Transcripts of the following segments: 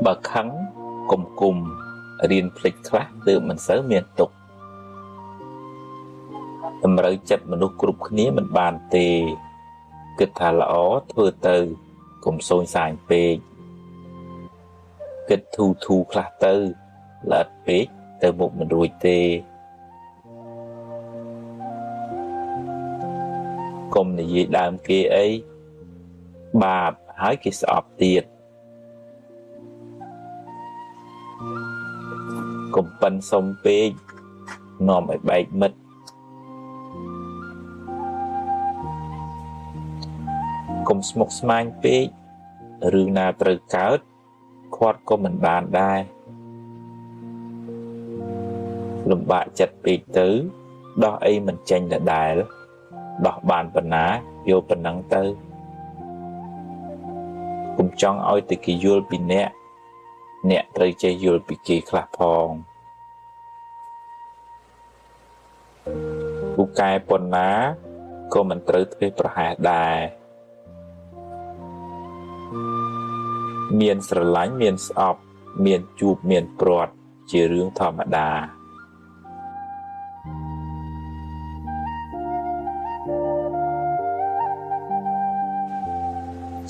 បើខឹងកុំគុំរៀនភ្លេចខ្លះទើបមិនសូវមានទុក្ខតម្រូវចិត្តមនុស្សគ្រប់គ្នាមិនបានទេគិតថាល្អធ្វើទៅកុំសូនសាញពេកគិតធូធូខ្លះទៅល្អិតពេកទៅមុខមិនរួចទេកុំនិយាយដើមគេអីបាបហើយគេស្អប់ទៀតកុំប៉ិនសុំពេកនាំឲ្យបែកមិត្តកុំស្មុគស្មាញពេករឿងណាត្រូវកើតខាត់ក៏មិនបានដែរលំបាកចិត្តពេកទៅដោះអីមិនចេញដដែលដោះបានប៉ុណ្ណាយកប៉ុណ្ណឹងទៅកុំចង់ឲ្យតែគេយល់ពីអ្នកអ្នកត្រូវចេះយល់ពីគេខ្លះផងពូកែប៉ុណ្ណាក៏មិនត្រូវធ្វេសប្រហែសដែរមានស្រឡាញ់មានស្អប់មានជួបមានព្រាត់ជារឿងធម្មតា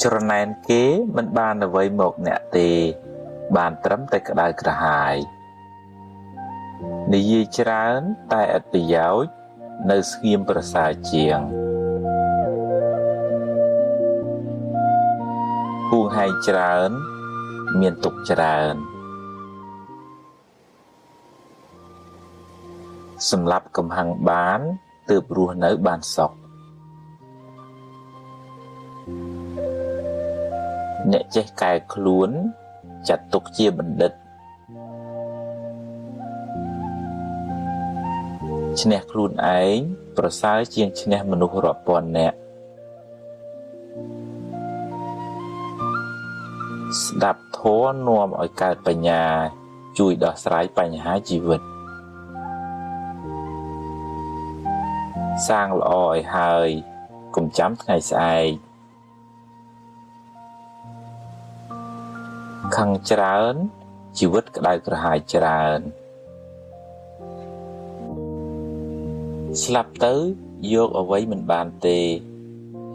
ច្រណែនគេមិនបានអ្វីមកអ្នកទេបានត្រឹមតែក្តៅក្រហាយនិយាយច្រើនតែឥតប្រយោជន៍នៅស្ងៀមប្រសើរជាងហួងហែងច្រើនមានទុក្ខច្រើនសម្រាប់កំហឹងបានទើបរស់នៅបានសុខអ្នកចេះកែខ្លួនចាត់ទុកជាបណ្ឌិតឈ្នះខ្លួនឯងប្រសើរជាងឈ្នះមនុស្សរាប់ពាន់នាក់ស្ដាប់ធម៌នាំឲ្យកើតបញ្ញាជួយដោះស្រាយបញ្ហាជីវិតសាងល្អឲ្យហើយកុំចាំថ្ងៃស្អែកខឹងច្រើនជីវិតក្តៅក្រហាយច្រើនស្លាប់ទៅយកអ្វីមិនបានទេ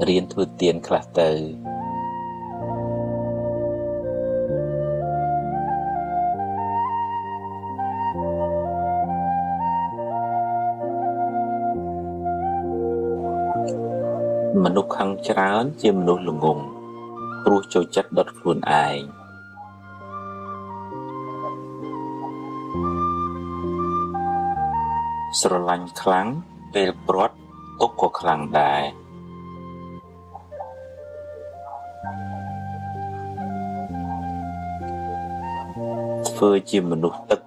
រៀនធ្វើទានខ្លះទៅមនុស្សខឹងច្រើនជាមនុស្សល្ងង់ព្រោះចូលចិត្តដុតខ្លួនឯងស្រឡាញ់ខ្លាំងពេលព្រាត់ទុក្ខក៏ខ្លាំងដែរធ្វើជាមនុស្សទឹក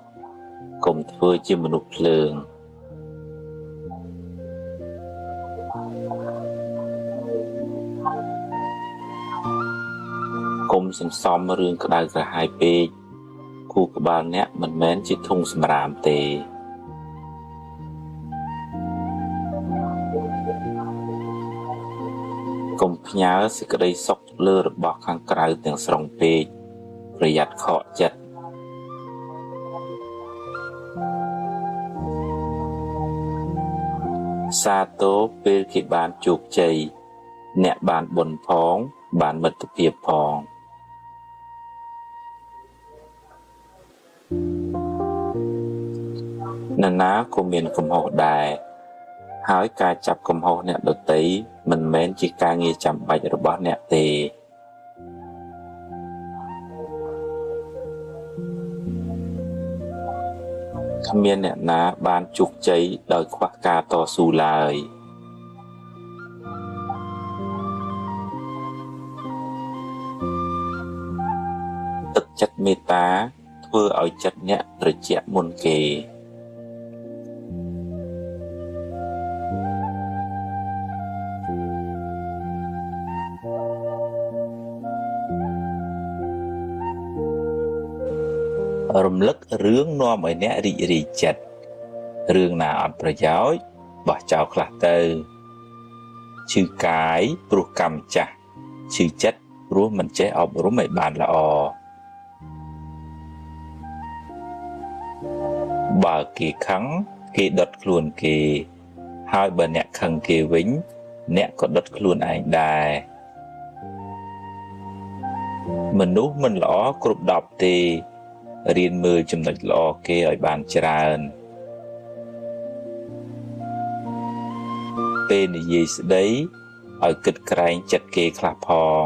កុំធ្វើជាមនុស្សភ្លើងកុំសន្សំរឿងក្តៅក្រហាយពេកខួរក្បាលអ្នកមិនមែនជាធុងសម្រាមទេកុំផ្ញើសេចក្តីសុខលើរបស់ខាងក្រៅទាំងស្រុងពេកប្រយ័ត្នខកចិត្តសាទរពេលគេបានជោគជ័យអ្នកបានបុណ្យផងបានមិត្តភាពផងនរណាក៏មានកំហុសដែរហើយការចាប់កំហុសអ្នកដទៃមិនមែនជាការងារចាំបាច់របស់អ្នកទេគ្មានអ្នកណាបានជោគជ័យដោយខ្វះការតស៊ូឡើយទឹកចិត្តមេត្តាធ្វើឲ្យចិត្តអ្នកត្រជាក់មុនគេរំលឹករឿងនាំឲ្យអ្នករីករាយចិត្តរឿងណាអត់ប្រយោជន៍បោះចោលខ្លះទៅឈឺកាយព្រោះកម្មចាស់ឈឺចិត្តព្រោះមិនចេះអប់រំឲ្យបានល្អ បើគេខឹងគេដុតខ្លួនគេ ហើយបើអ្នកខឹងគេវិញ អ្នកក៏ដុតខ្លួនឯងដែរមនុស្សមិនល្អគ្រប់10ទេរៀនមើលចំណុចល្អគេឲ្យបានច្រើនពេលនិយាយស្ដីឲ្យគិតក្រែងចិត្តគេខ្លះផង